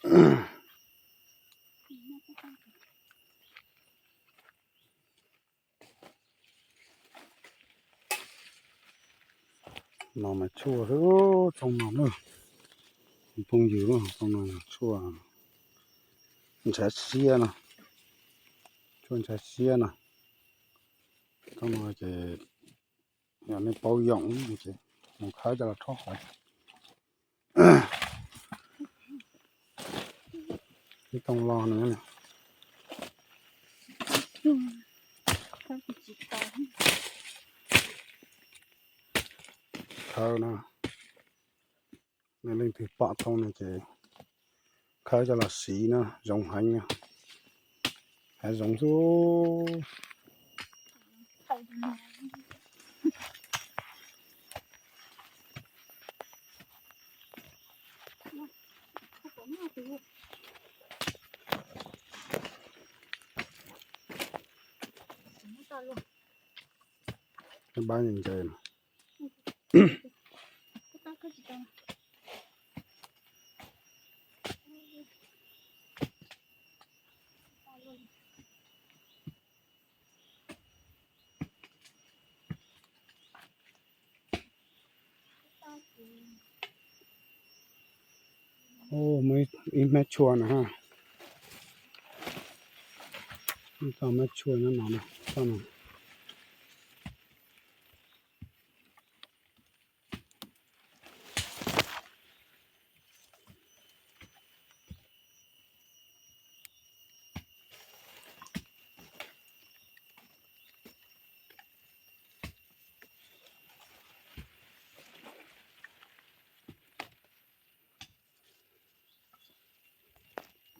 No mas tshuaj xwb, tsob no na, phooj ywg, tsob no tshuaj ntshav siab no, tshuaj ntshav siab no. Tsob no ces yog nej paub yoom ces mus khawb coj los rhaub haus. Ib too los no. Khawb no, nej leej twg pom tsob no ces khawb coj los siv na, zoo heev na. Hav zoov xwb. Pab ntses. Ub, muaj ib hmab tshuaj no ha. Txoj hmab tshuaj nyob no na, txoj no.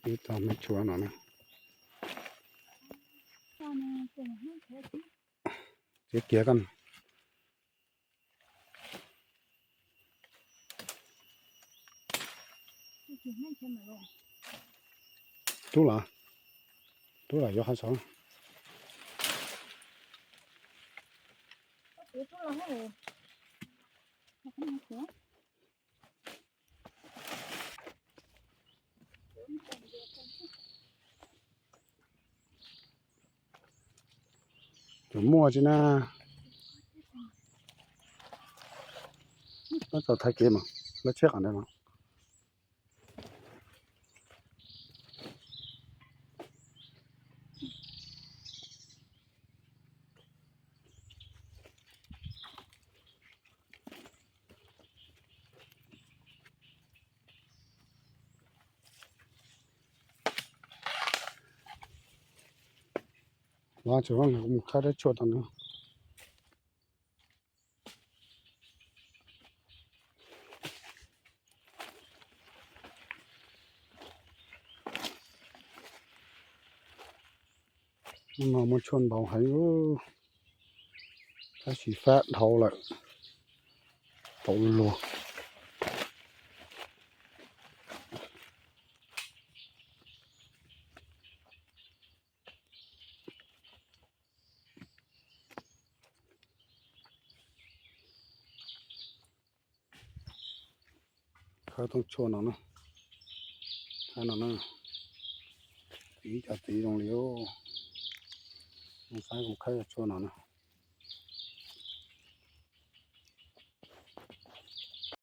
Ib txoj hmab tshuaj no na. Txiav kiag koj. Tub los, tub los yuav qhov saud. Cov muaj tsis na. Lawv txaus thaiv kev mas lawv tsheb qhov ntawd los. Los tseem mus khawb dab tshuaj tau no. Hnub no muaj tshuaj ntau heev, tab sis fab dhau lawm, tau luag. Khawb tsob tshuaj no na, khawb no na, txiv cov txiv zoo li, saib kuv khawb cov tshuaj no na.